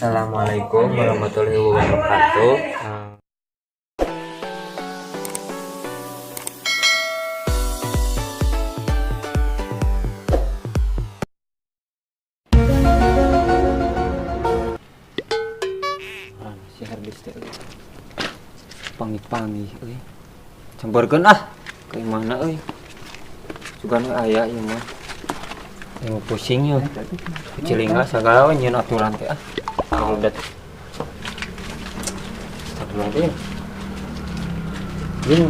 Assalamualaikum warahmatullahi wabarakatuh. Si Hardis teh euy. Pangi-pangi euy. Camporkeun ah. Ka imahna euy. Sugan we aya ieu mah. Yang pusing yeuh. Kucilinga sagala we nyieun aturan teh ah. Udah. Astagfirullahaladzim. Jing.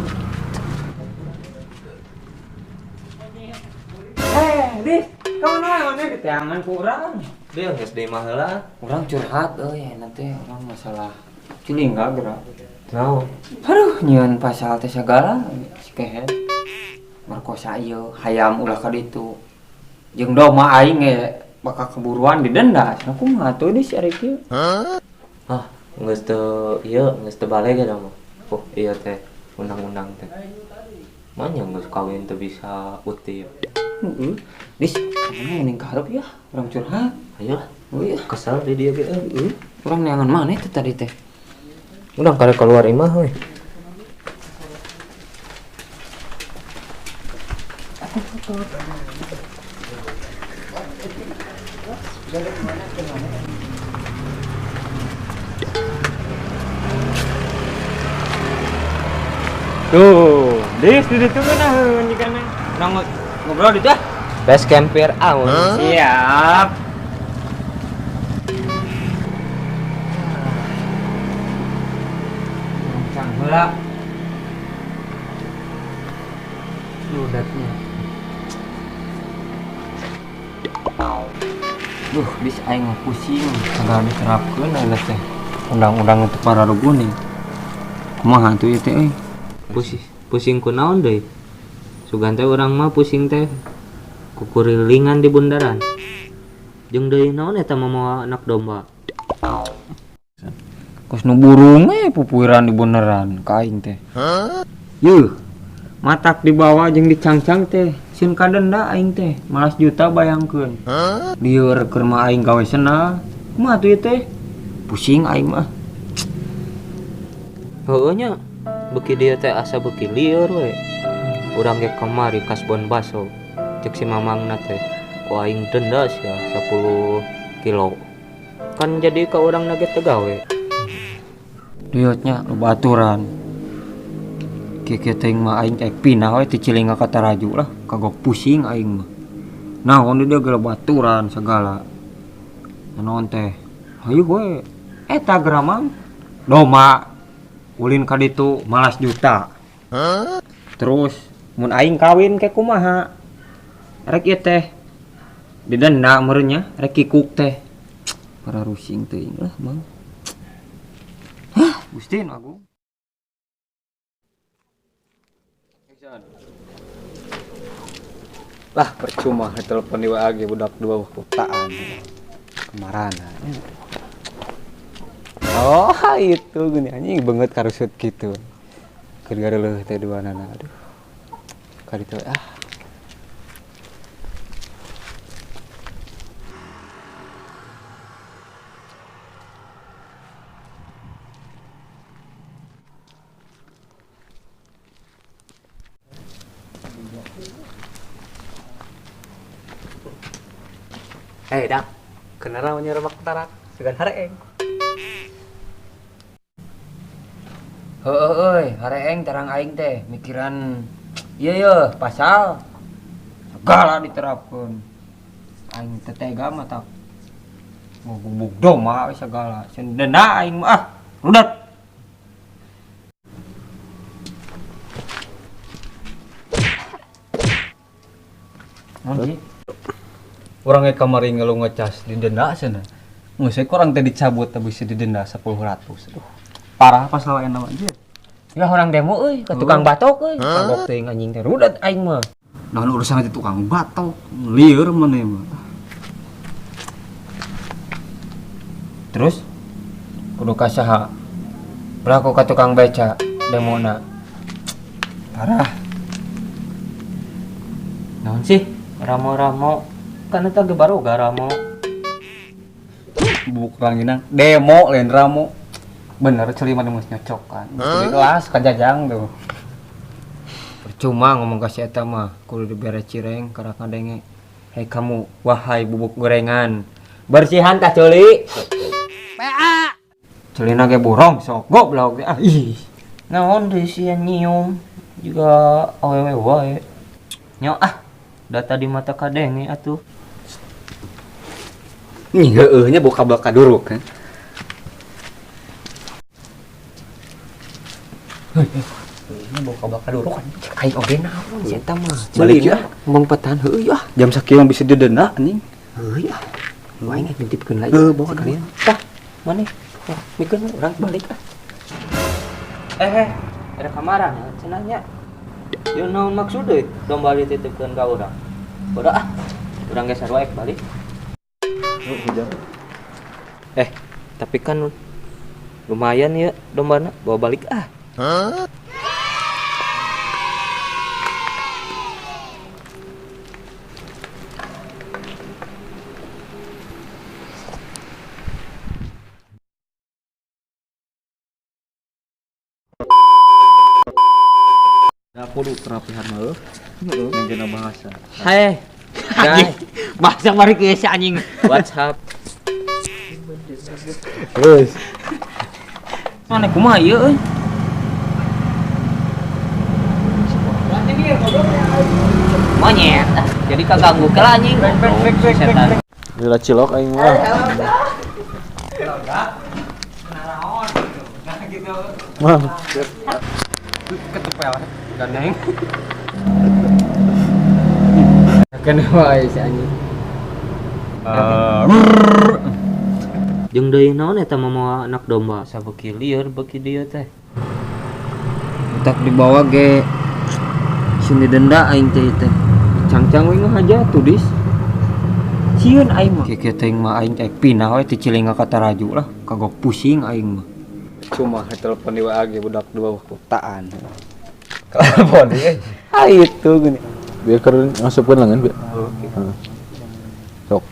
Dis, kamu mana di teangan ku urang? Dia geus di imah heula. Urang curhat euy, nanti urang masalah Cilingga geura. Naon? Aduh, nyieun pasal teh sagala si kehed. Merkosa ieu, hayam ulah ka ditu. Jeung doma aing ge bakal keburuan didenda. Cenah kumaha atuh di si Erik ieu? Ah, geus teu ieu, geus teu balik eta mah. Oh, iya teh, undang-undang teh. Manya geus kawin teu bisa utip. Heeh. Dis, mana mending ka hareup ya, urang curhat. Ayo lah. Oh iya. Kesel di dia ge. Heeh. Urang neangan mana teh tadi teh? Urang karek keluar imah we. Tuh, Dis, di ditu ngeunaheun jigana. Urang ngobrol di teh. Best camper out. Siap. Cang heula. Ludatnya. Duh, bis aing mah pusing, sagala diterapkeun ayeuna teh. Undang-undang teh para ruguning. Kumaha atuh ieu teh euy? Pusing, pusing kunaon deui? Sugan teh urang mah pusing teh kukurilingan di bundaran. Jeung deui naon eta mah mawa anak domba. Kos nu burung pupuiran di bundaran ka aing teh. Yeuh, matak dibawa jeung dicangcang teh, sieun kadenda aing teh, malas juta bayangkeun. Lieur keur mah aing gawe sena. Kumaha atuh ieu teh? Pusing aing mah. Heueuh nya, beuki dieu teh asa beuki lieur we. Urang ge kamari kasbon baso. Cek si mamangna teh, ku aing denda sia 10 kilo. Kan jadi ka urang na ge teu gawe. Liutnya loba aturan. Kieu-kieu teuing mah aing teh pindah we ti Cilinga ka Taraju lah, kagok pusing aing mah. Naon di dieu ge loba aturan sagala. Naon teh? Hayu we. Eta geura mang. Doma ulin ka ditu malas juta. Terus mun aing kawin ke kumaha? Rek ieu teh didenda meureun nya, rek kikuk teh. Para rusing teuing lah mang. Hah, Gusti nu Agung. Lah percuma telepon di WA ge budak dua kotaan. Kemarana. Oh, itu gini anjing banget karusut gitu. Keur gareuleut teh duanana. Aduh. Ka ditu ah. Hei, Dang. Kenapa nyerebak tarak? Sugan hareeng. Heueuh euy, hareeng terang aing teh mikiran ieu yeuh pasal segala diterapkeun. Aing teh tega mah tak ngubuk doma we segala. Sieun denda aing mah ah, rudet. Naon sih? Urang ge kamari ngeluh ngecas didenda cenah. Geus we kurang teh dicabut teh bisa didenda 10 ratus. Aduh, parah pasal ayeuna mah anjir. Ya orang demo euy, ka tukang batok euy. Kagok teuing anjing teh rudet aing mah. Naon urusan teh tukang batok, lieur maneh mah. Terus kudu ka saha? Belaku ka tukang beca demona. Parah. Naon sih? Ramo-ramo. Kan eta ge baroga ramo. Bubuk ranginang demo lain ramo. Bener ceuli mah geus nyocokan. Di kelas kajajang tuh. Percuma ngomong ka si eta mah, kudu dibere cireng karena kadenge. Hei kamu, wahai bubuk gorengan. Bersihan tah ceuli. PA. Ceulina ge borong sok goblok ah ih. Naon deui sia nyium juga awewe wae. Nyo ah, data di mata kadenge atuh. Nih heueuh nya buka kabel kaduruk kan. Ini bawa kabel kaduruk kan. Cek aing oge naon si eta mah. Balik ya. Ngomong petan heueuh ah. Jam sakieu mah bisa didenda anjing. Heueuh ah. Aing rek nitipkeun lagi. Heuh, bawa sekalian. Tah, maneh? Tah, mikeun urang balik ah. Ada kamaran ya cenah nya. Ieu naon maksud deui domba dititipkeun ka urang. Bodoh ah. Urang geser wae balik. Tapi kan lumayan ya dombana, bawa balik ah. Huh? Kudu terapihan mah eueuh. Ngeungeuna bahasa. Hai. Guys, bahasa mari kieu si anjing. WhatsApp. Terus. Mana kumaha ieu euy? Monyet. Jadi kaganggu ke anjing. Setan. Lila cilok aing mah. Mah. Ketepel gandeng. Kena wae si anjing. Jeung deui naon eta mah anak domba sabeuki lieur beuki dieu teh. Tak dibawa ge sini denda aing teh teh. Cangcang we ngahaja tuh dis. Sieun aing mah. Kieu teh mah aing teh pindah we ti Cilinga ka Taraju lah, kagok pusing aing mah. Cuma telepon di WA ge budak dua kotaan. Telepon deui. Ah itu gini. Biar keur ngasupkeun lengan biar. Heeh. Sok.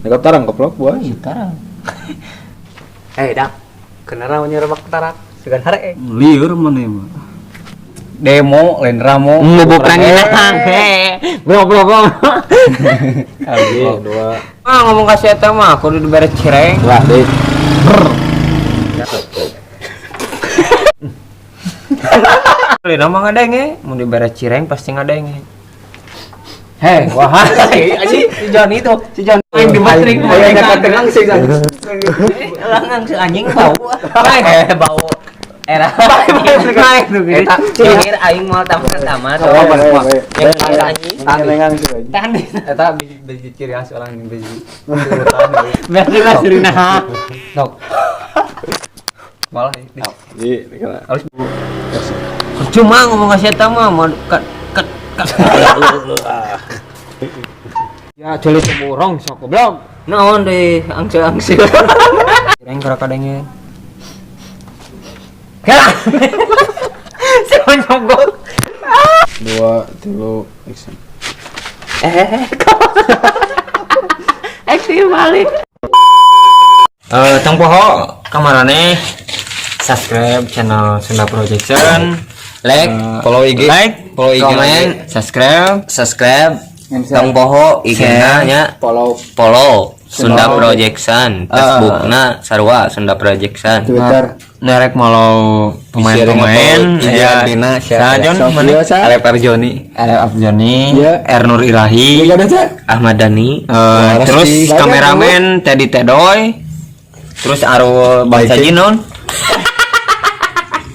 Nek tarang koplok buah. Iya tarang. Dak. Kenara nyerebak tarak. Sugan hare. Lieur maneh mah. Demo lain ramo. Bubuk ranginang. Bro bro bro. Abi dua. Ah ngomong ka si eta mah kudu dibere cireng. Lah deui. Lina mah ngadenge, mun dibere cireng pasti ngadenge. Hei, wahai anjing si Joni itu, si Joni aing dibatring Aing katengang sih. Langang si anjing bau. Bau. Era. Eta cingir aing moal tamat-tamat. Anjing. Tahan. Eta biji ciri khas orang biji. Berarti lah sirina. Sok. Malah Di harus cuma ngomong ka si eta mah mau kat kat kat. Ya ceuli teh borong sok goblok. Naon deui angse-angse. Cireng keur kadenge. Kela. Si nyogok. 2 3 action. Action balik. Tong poho kamarane subscribe channel Sunda Projection, Like, follow IG, like, follow IG, komen, subscribe, subscribe, tong poho IG-na nya, Follow follow Sunda Projection, Facebook-na sarua Sunda Projection. Twitter. Nerek malau pemain-pemain ya Jon mana? Arep Arjoni, Arep Abjoni, Ya. Ernur Ilahi, Ahmad Dhani, terus kameramen Teddy Tedoy, terus Arul Bangsa Jinon.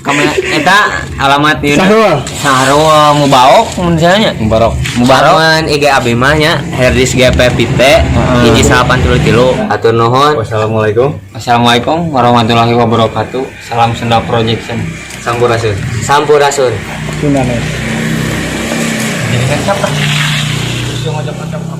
Kamera eta alamat ieu. Sahrul. Sahrul Mubaok mun misalnya. Mubarok. Mubarok. Lamun IG abi mah nya Herdis GPPT hiji 83. Atur nuhun. Wassalamualaikum. Assalamualaikum warahmatullahi wabarakatuh. Salam Sunda Projection. Sampurasun. Sampurasun. Sundanes. Jadi kan siapa? Ngocok-ngocok.